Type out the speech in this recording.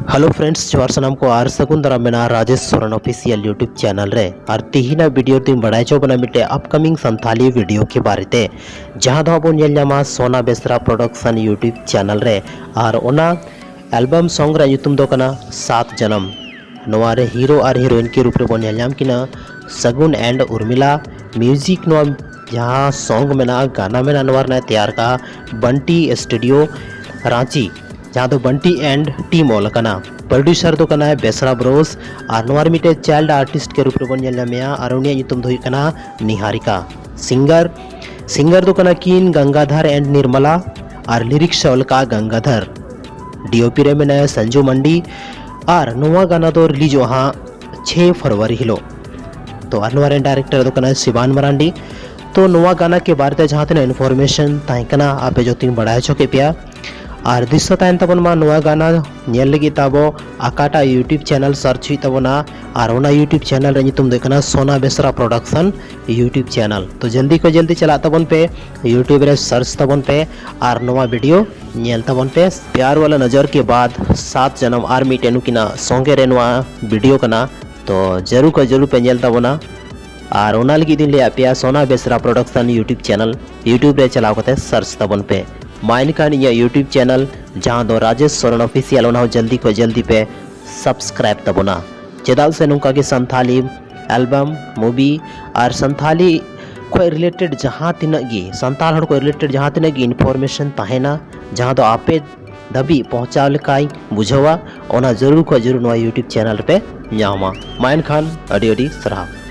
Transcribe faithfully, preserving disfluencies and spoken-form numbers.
Hello friends, ᱡᱚᱦᱟᱨ ᱥᱟᱱᱟᱢ ᱠᱚ ᱟᱨ ᱥᱟᱹᱜᱩᱱ ᱫᱟᱨᱟᱢ ᱢᱮᱱᱟᱜᱼᱟ Rajesh Soren official YouTube channel ᱨᱮ᱾ ᱟᱨ ᱛᱤᱦᱤᱧᱟᱜ video ᱨᱮᱫᱚᱧ ᱵᱟᱲᱟᱭ ᱦᱚᱪᱚ ᱵᱚᱱᱟ ᱢᱤᱫᱴᱮᱡ upcoming ᱥᱟᱱᱛᱷᱟᱞᱤ video ᱠᱮ ᱵᱟᱨᱮ ᱛᱮ, ᱡᱟᱦᱟᱸ ᱫᱚ ᱦᱟᱸᱜ ᱵᱚᱱ ᱧᱮᱞ ᱧᱟᱢᱟ ᱥᱳᱱᱟ ᱵᱮᱥᱨᱟ production YouTube channel ᱨᱮ᱾ ᱟᱨ ᱚᱱᱟ album song ᱨᱮᱭᱟᱜ ᱧᱩᱛᱩᱢ ᱫᱚ ᱠᱟᱱᱟ ᱥᱟᱛ ᱡᱟᱱᱟᱢ᱾ ᱱᱚᱣᱟ ᱨᱮ hero ᱟᱨ heroine ᱠᱤ ᱨᱩᱯ ᱨᱮᱵᱚᱱ ᱧᱮᱞ ᱧᱟᱢ ᱠᱤᱱᱟ ᱥᱟᱹᱜᱩᱱ and ᱩᱨᱢᱤᱞᱟ᱾ Music ᱱᱚᱣᱟ ᱡᱟᱦᱟᱸ song ᱢᱮᱱᱟᱜᱼᱟ, ᱜᱟᱱᱟ ᱢᱮᱱᱟᱜᱼᱟ, ᱱᱚᱣᱟ ᱨᱮᱱᱟᱜ ᱛᱮᱭᱟᱨ ᱠᱟᱜᱼᱟ ᱵᱟᱱᱴᱤ Studio ᱨᱟᱸᱪᱤ, ᱡᱟᱦᱟᱸ ᱫᱚ ᱵᱟᱱᱴᱤ and team ᱚᱞ ᱟᱠᱟᱱᱟ᱾ Producer ᱫᱚ ᱠᱟᱱᱟᱭ ᱵᱮᱥᱨᱟ ᱵᱨᱳᱥ᱾ ᱟᱨ ᱱᱚᱣᱟ ᱨᱮ ᱢᱤᱫᱴᱮᱡ child artist ᱠᱮ ᱨᱩᱯ ᱨᱮᱵᱚᱱ ᱧᱮᱞ ᱧᱟᱢᱮᱭᱟ ᱟᱨ ᱩᱱᱤᱭᱟᱜ ᱧᱩᱛᱩᱢ ᱫᱚ ᱦᱩᱭᱩᱜ ᱠᱟᱱᱟ ᱱᱤᱦᱟᱨᱤᱠᱟ᱾ Singer, singer ᱫᱚ ᱠᱟᱱᱟ ᱠᱤᱱ ᱜᱟᱝᱜᱟᱫᱷᱟᱨ and ᱱᱤᱨᱢᱟᱞᱟ᱾ ᱟᱨ lyrics ᱮ ᱚᱞ ᱠᱟᱜᱼᱟ ᱜᱟᱝᱜᱟᱫᱷᱟᱨ᱾ DOP ᱨᱮ ᱢᱮᱱᱟᱭᱟ ᱥᱟᱱᱡᱩ ᱢᱟᱱᱰᱤ᱾ ᱟᱨ ᱱᱚᱣᱟ ᱜᱟᱱᱟ ᱫᱚ releaseᱚᱜᱼᱟ ᱦᱟᱸᱜ ᱪᱷᱮᱭ ᱯᱷᱮᱵᱽᱨᱩᱣᱟᱨᱤ ᱦᱤᱞᱳᱜ᱾ ᱛᱚ ᱟᱨ ᱱᱚᱣᱟ ᱨᱮᱱ director ᱫᱚ ᱠᱟᱱᱟᱭ ᱥᱤᱵᱟᱱ ᱢᱟᱨᱟᱱᱰᱤ᱾ ᱛᱚ ᱱᱚᱣᱟ ᱜᱟᱱᱟ ᱠᱮ ᱵᱟᱨᱮ ᱛᱮ ᱡᱟᱦᱟᱸ ᱛᱤᱱᱟᱹᱜ information ᱛᱟᱦᱮᱸ ᱠᱟᱱᱟ, ᱟᱯᱮ ᱡᱚᱛᱚᱧ ᱵᱟᱲᱟᱭ ᱦᱚᱪᱚ ᱠᱮᱫ ᱯᱮᱭᱟ᱾ ᱟᱨ ᱫᱤᱥᱟᱹ ᱛᱟᱦᱮᱱ ᱛᱟᱵᱚᱱ ᱢᱟ, ᱱᱚᱣᱟ ᱜᱟᱱᱟ ᱧᱮᱞ ᱞᱟᱹᱜᱤᱫ ᱛᱮ ᱟᱵᱚ ᱚᱠᱟᱴᱟᱜ YouTube channel search ᱦᱩᱭᱩᱜ ᱛᱟᱵᱚᱱᱟ, ᱟᱨ ᱚᱱᱟ YouTube channel ᱨᱮ ᱧᱩᱛᱩᱢ ᱫᱚ ᱦᱩᱭᱩᱜ ᱠᱟᱱᱟ ᱥᱳᱱᱟ ᱵᱮᱥᱨᱟ Production YouTube channel᱾ ᱛᱚ ᱡᱚᱞᱫᱤ ᱠᱷᱚᱱ ᱡᱚᱞᱫᱤ ᱪᱟᱞᱟᱜ ᱛᱟᱵᱚᱱ ᱯᱮ, YouTube ᱨᱮ search ᱛᱟᱵᱚᱱ ᱯᱮ ᱟᱨ ᱱᱚᱣᱟ video ᱧᱮᱞ ᱛᱟᱵᱚᱱ ᱯᱮ᱾ ᱯᱭᱟᱨ ᱣᱟᱞᱟ ᱱᱟᱡᱟᱨ ᱠᱮ ᱵᱟᱫ ᱥᱟᱛ ᱡᱟᱱᱟᱢ ᱟᱨ ᱢᱤᱫᱴᱮᱱ ᱱᱩᱠᱤᱱᱟᱜ ᱥᱚᱸᱜᱮ ᱨᱮ ᱱᱚᱣᱟ video ᱠᱟᱱᱟ᱾ ᱛᱚ ᱡᱟᱹᱨᱩᱲ ᱠᱷᱚᱱ ᱡᱟᱹᱨᱩᱲ ᱯᱮ ᱧᱮᱞ ᱛᱟᱵᱚᱱᱟ᱾ ᱟᱨ ᱚᱱᱟ ᱞᱟᱹᱜᱤᱫ ᱤᱧ ᱞᱟᱹᱭᱟᱫ ᱯᱮᱭᱟ ᱥᱳᱱᱟ ᱵᱮᱥᱨᱟ Production YouTube channel, YouTube ᱨᱮ ᱪᱟᱞᱟᱣ ᱠᱟᱛᱮ search ᱛᱟᱵᱚᱱ ᱯᱮ᱾ ᱢᱟ ᱮᱱᱠᱷᱟᱱ ᱤᱧᱟᱹᱜ YouTube channel ᱡᱟᱦᱟᱸ ᱫᱚ ᱨᱟᱡᱮᱥ ᱥᱚᱨᱮᱱ official, ᱚᱱᱟ ᱦᱚᱸ ᱡᱚᱞᱫᱤ ᱠᱷᱚᱱ ᱡᱚᱞᱫᱤ ᱯᱮ subscribe ᱛᱟᱵᱚᱱᱟ᱾ ᱪᱮᱫᱟᱜ ᱥᱮ ᱱᱚᱝᱠᱟ ᱜᱮ ᱥᱟᱱᱛᱷᱟᱞᱤ album, movie ᱟᱨ ᱥᱟᱱᱛᱷᱟᱞᱤ ᱠᱷᱚᱱ related ᱡᱟᱦᱟᱸ ᱛᱤᱱᱟᱹᱜ ᱜᱮ, ᱥᱟᱱᱛᱟᱲ ᱦᱚᱲ ᱠᱷᱚᱱ related ᱡᱟᱦᱟᱸ ᱛᱤᱱᱟᱹᱜ ᱜᱮ information ᱛᱟᱦᱮᱱᱟ, ᱡᱟᱦᱟᱸ ᱫᱚ ᱟᱯᱮ ᱫᱷᱟᱹᱵᱤᱡ ᱯᱚᱦᱪᱟᱣ ᱞᱮᱠᱟᱧ ᱵᱩᱡᱷᱟᱹᱣᱟ, ᱚᱱᱟ ᱡᱟᱹᱨᱩᱲ ᱠᱷᱚᱱ ᱡᱟᱹᱨᱩᱲ ᱱᱚᱣᱟ YouTube channel ᱨᱮᱯᱮ ᱧᱟᱢᱟ᱾ ᱢᱟ ᱮᱱᱠᱷᱟᱱ ᱟᱹᱰᱤ ᱟᱹᱰᱤ ᱥᱟᱨᱦᱟᱣ᱾